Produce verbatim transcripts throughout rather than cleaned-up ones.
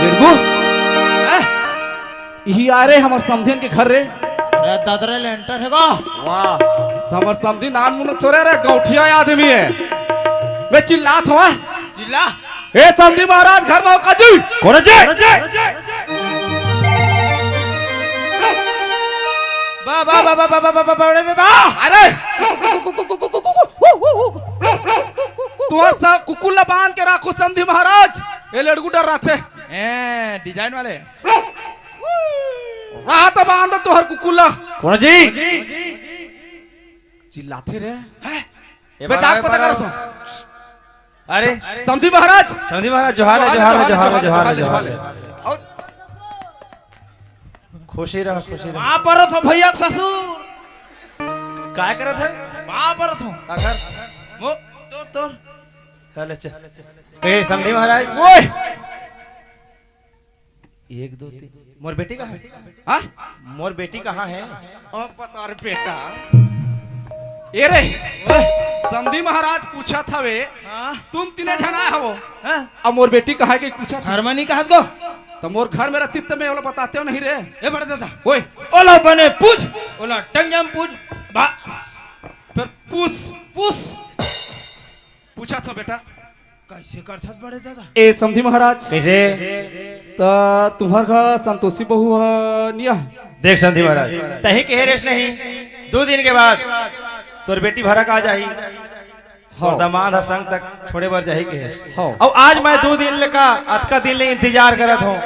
हैं? इही आय रे हमर समधिन के घर रे। अरे ददरे लेंटर हे गा। वाह, त हमर समधी नानमुन थोरे रे, गौंटिया आदमी हे। मैं चिल्लात हंव। चिल्ला। ए समधी महाराज, घर म हो का जी? कोन जी? बा, बा, बा, बड़े दादा। अरे! तुंहर सब कुकुर ला बांध के राखो समधी महाराज। ए लेड़गू डर्राथे। ए, design वाले। रहा त बांध दो तुंहर कुकुर ला। कोन जी? चिल्लाथे रे। हैं? ए बे, जाग पता कर सो। अरे। समधी महाराज। समधी महाराज, जोहार हे, जोहार हे, जोहार हे, जोहार हे, जोहार हे। अउ खुशी रहा, खुशी रहा। कहां परत हो भैया के ससुर? काय करत हे? कहां परत हो? का घर? वो, तोर, तोर। चल, चल। ए, समधी महाराज। ओए! एक, दो, तीन। मोर बेटी कहां हे? हां? मोर बेटी कहां हे? अब बता रे बेटा। ए रे, समधी महाराज पूछत हवे, हां? तुम तीने झन आय हवो? हां? अब मोर बेटी कहां हे कहिके पूछत हवे। घर म नइ कहत गो? त मोर घर म रहितिस त मैं ओला बतातेंव नहीं रे। ए बड़े दादा। ओए। ओला बने पूछ, ओला टंगिया म पूछ। बा- फेर पूछ। पूछ। पूछत हंव बेटा। कइसे करथस बड़े दादा? ए समधी महाराज। कइसे? त तुंहर घर संतोषी बहू ह निया? देख समधी महाराज, तहीं कहे रेहेस नहीं, दू दिन के बाद तोर बेटी भरक आ जाही। हव। अउ दमाद ह संग तक छोड़े बर जाही कहेस। हव। अउ आज मैं दू दिन ले का, अतका दिन ले इंतजार करत हंव।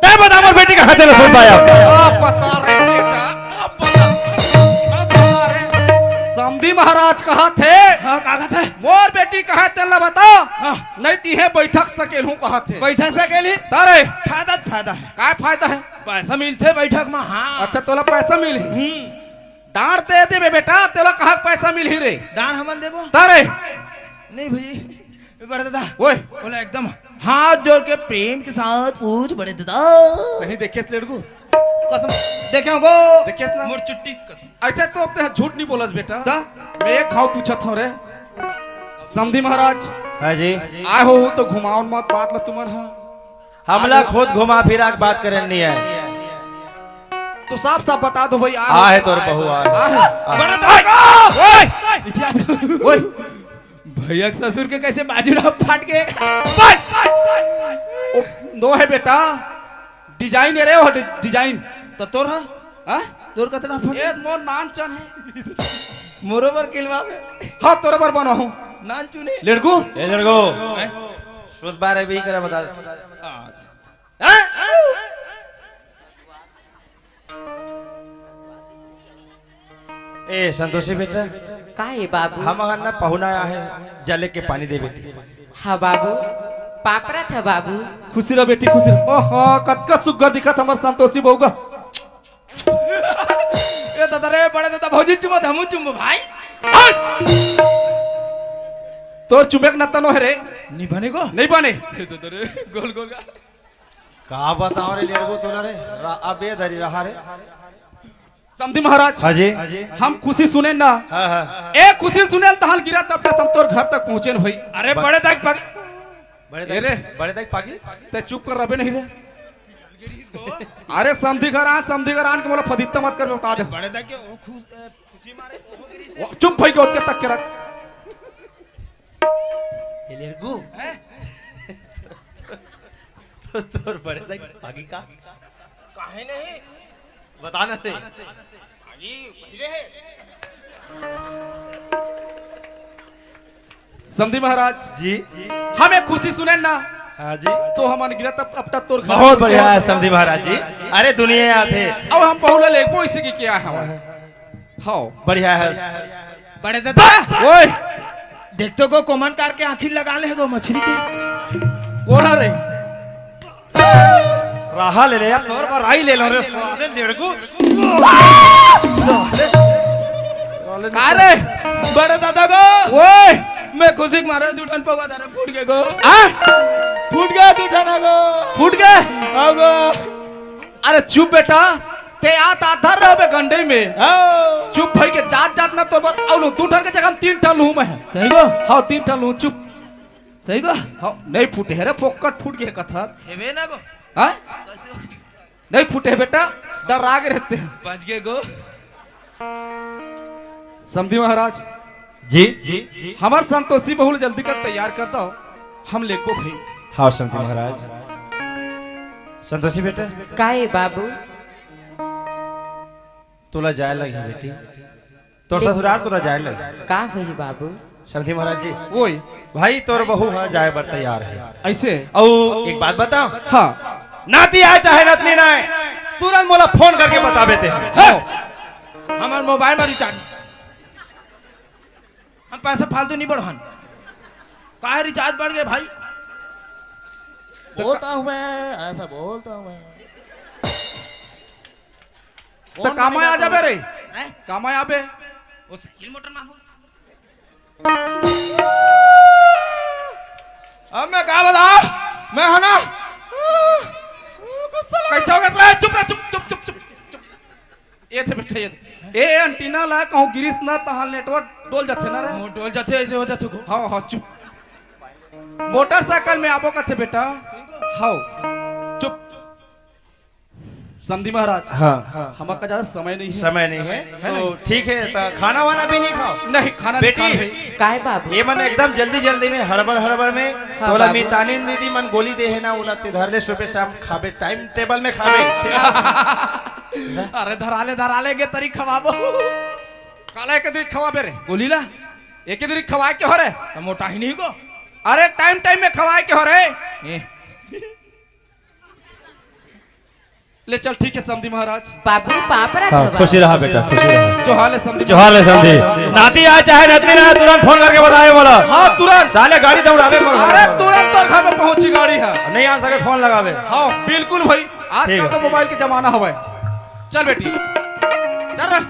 तैं बता मोर बेटी कहां हे तेला सुन पाया। अब बता रे बेटा, अब बता, अब बता रे। समधी महाराज कहत हे। हां, का कहत हे? मोर बेटी कहां हे तेला बता। हां। नहीं त इहें बइठक सकेलहूं कहत हे। बइठक सकेलही? त रे। फायदा, फायदा हे। काय फायदा हे? पैसा मिलथे बइठक म, हां। अच्छा, तोला पैसा मिलही? हम्म। दान तैं देबे बेटा, तोला कहां के पैसा मिलही रे? दान हमन देबो। त रे। नहीं भई, बड़े दादा। ओए। ओला एकदम हाथ जोड़ के प्रेम के साथ पूछ बड़े दादा। सही देखेस लेड़गू? कसम देखे हंव गो। देखेस ना? मोर चुट्टी कसम। अइसे तो अब तैं झूठ नइ बोलस बेटा। त? मैं एक घांव पूछत हंव रे। समधी महाराज। हां जी। आय हो त घुमाव न मत बात ला तुमन ह। हमला खुद घुमा फिरा के बात करे नइ आय। तो साफ साफ बता दो भई, आ हे तोर बहू, आ हे। आ हे। बड़ा दादा! ओए! ओए! भैया के ससुर के कइसे बाजू ला फाट गे? ओ, नो हे बेटा, design हे रे, ओ डि-, design। त तोर ह? हां? तोर कतना फट? ए, मोर नानचुन हे। मोरो बर किलवाबे। हां, तोर बर बनाहूं। नानचुन हे। लेड़गू? ए लेड़गू। हैं? सुध बारे भी करे बता। अच्छा। हैं? ए, संतोषी बेटा। का हे बाबू? हमर घर न पहुना आय हे, जा लेके पानी दे बेटी। हां बाबू, पाँव परत हंव बाबू। खुशी रह बेटी, खुशी रह। ओहो, कतका सुग्घर दिखत हमर संतोषी बहू गा। ए दादा रे, बड़े दादा, भौजी चुमत, हमू चुमबो भाई। हट! तोर चुमे के नत्ता नो हे रे। नइ बने गो? नइ बने। ए दादा रे, गोल गोल गा। का बतावं रे लेड़गो तोला रे, रा-, अबे धरी रहा रे। समधी महाराज, हाँ जी। हम खुशी सुनेन ना। हाँ, हाँ। ए खुशी सुनेन तहन गिरा तब तक हम तोर घर तक पहुँचेन भाई। अरे बड़े दाई पग-, बड़े दाई, ए रे। बड़े दाई पागी। ते चुप कर रबे नहीं रे। अरे समधी घर आन, समधी घर आन के मोला फदित्ता मत कर, बता दे। बड़े दाई के वो खुश, अ, खुशी मारे वो गिरी से। वो चुप भाई के ओतके तक के रख। ए लेड़गू। हैं? तो तोर बड़े दाई पागी का? काहे नहीं? बता ना दे। पागी पहिले हे। समधी महाराज। जी। हम एक खुशी सुनेन ना। हाँ जी। तो हमन गिरा तब अपटा तोर घर बहुत बढ़िया हे समधी महाराज जी। अरे दुनिया आथे। अब हम बहू ला लेगबो इसी की क्या हे हमारे? हाँ। बढ़िया हे। बड़े दादा। ओए। देख तो गो कोमन कार के आँखी लगा ले गो मछली के। कोन रे? रहा ले ले यार, तोर बर आई ले लो रे, साले लेड़गू। का रे? बड़े दादा गो। ओए। मैं खुशी के मारे दू ठन पौवा दारे फूट गे गो। आ? फूट गे दू ठन गो। फूट गे? हाँ गो। अरे चुप बेटा, ते आत आत धर रहे बे गंडई में। हाँ। चुप भई के जात जात ना तोर बर, अउ लो, दू ठन के जगह में तीन ठन लूँ मैं। सही गो? हाँ, तीन ठन लूँ, चुप। तई गा? हाँ, नहीं फूटे हे रे, फोकट फूट गे कथत। हेबे ना गो। हाँ? नहीं फूटे हे बेटा, डरा गे रहिथे। बच गे गो। समधी महाराज। जी। हमर संतोषी बहू ल जल्दी कर तैयार कर दव, हम लेगबो भाई। हाँ, समधी महाराज। संतोषी बेटा। का ए बाबू? तोला जाए लगही बेटी, तोर ससुराल तोला जाए लगही। का होही बाबू? समधी महाराज जी। ओए। भाई तोर बहू ह जाए बर तैयार हे। अइसे? अउ एक बात बताव। हाँ। नाती आए चाहे नतनी ना आए, तुरंत मोला फोन करके बताबे ते। हाँ। हमर मोबाइल में रिचार्ज, हम पैसा फालतू नहीं बढ़ान। काहे रिचार्ज बढ़ गे भाई? बोलता हूँ मैं, ऐसा बोलता हूँ मैं। त कामा आ जाबे रे। हैं? कामा आबे। ओ साइकिल मोटर में हो। अब मैं का बताव? मैं हे ना। कैसे हो गया? चुप रह, चुप, चुप, चुप, चुप, चुप। ए थे बेटा, ए थे। ए एंटीना ला कहूँ गिरिस ना, तहाँ नेटवर्क डोल जाथे ना रे। वो डोल जाथे, ऐसे हो जाथे को। हाँ, हाँ, चुप। मोटरसाइकिल में आबो कथे बेटा। हाँ, चुप। समधी महाराज, हाँ। हमर करा ज्यादा समय नहीं हे। समय नहीं हे। है तो ना? ठीक हे, त खाना वाना भी नहीं खाव? नहीं, खाना नहीं बेटी, खाना हे। काय बाबू? ये मन एकदम जल्दी जल्दी में, हड़बड़ हड़बड़ में, हाँ, तोला बाबू। मितानिन दीदी मन गोली दे हे ना, ओला ते धर ले, सुबह शाम खाबे, टाइम टेबल में खाबे। अरे धरा ले, धरा ले, एके दरी खवाबो। काला एके दरी खवाबे रे? गोली ला। एके दरी खवाए के हो रे? त मोटा ही नहीं को। अरे टाइम टाइम में खवाए के हो रे? ए। ले चल, ठीक हे समधी महाराज। बाबू, पाँव परत हाँ, हवं। खुशी रहा बेटा, खुशी रहा। जोहार ले समधी। जोहार ले समधी। नाती आए चाहे नतनी ना आए, तुरंत फोन करके बताबे मोला। हाँ, तुरंत। साले गाड़ी दौड़ाबे मोला। अरे, तुरंत तोर घर में पहुंची गाड़ी हे। नहीं आ सके, फोन लगाबे। हाँ, बिल्कुल भाई, आजकल तो मोबाइल के जमाना हवय। चल बेटी, चल रे।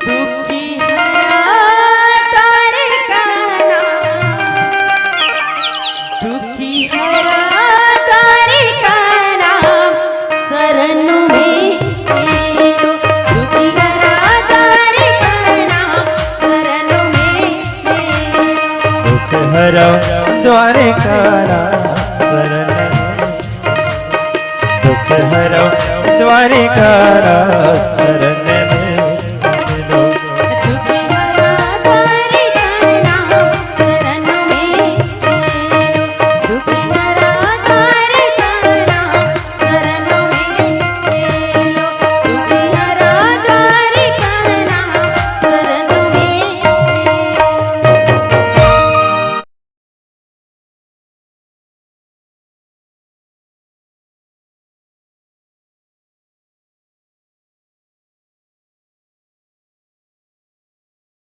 दुखी हरा तारे काना, दुखी हरा तारे काना, शरण में आयो। दुखी हरा तारे काना, शरण में आयो। दुख हरा द्वारिका नाथ शरण, दुख हरा द्वारिका नाथ शरण।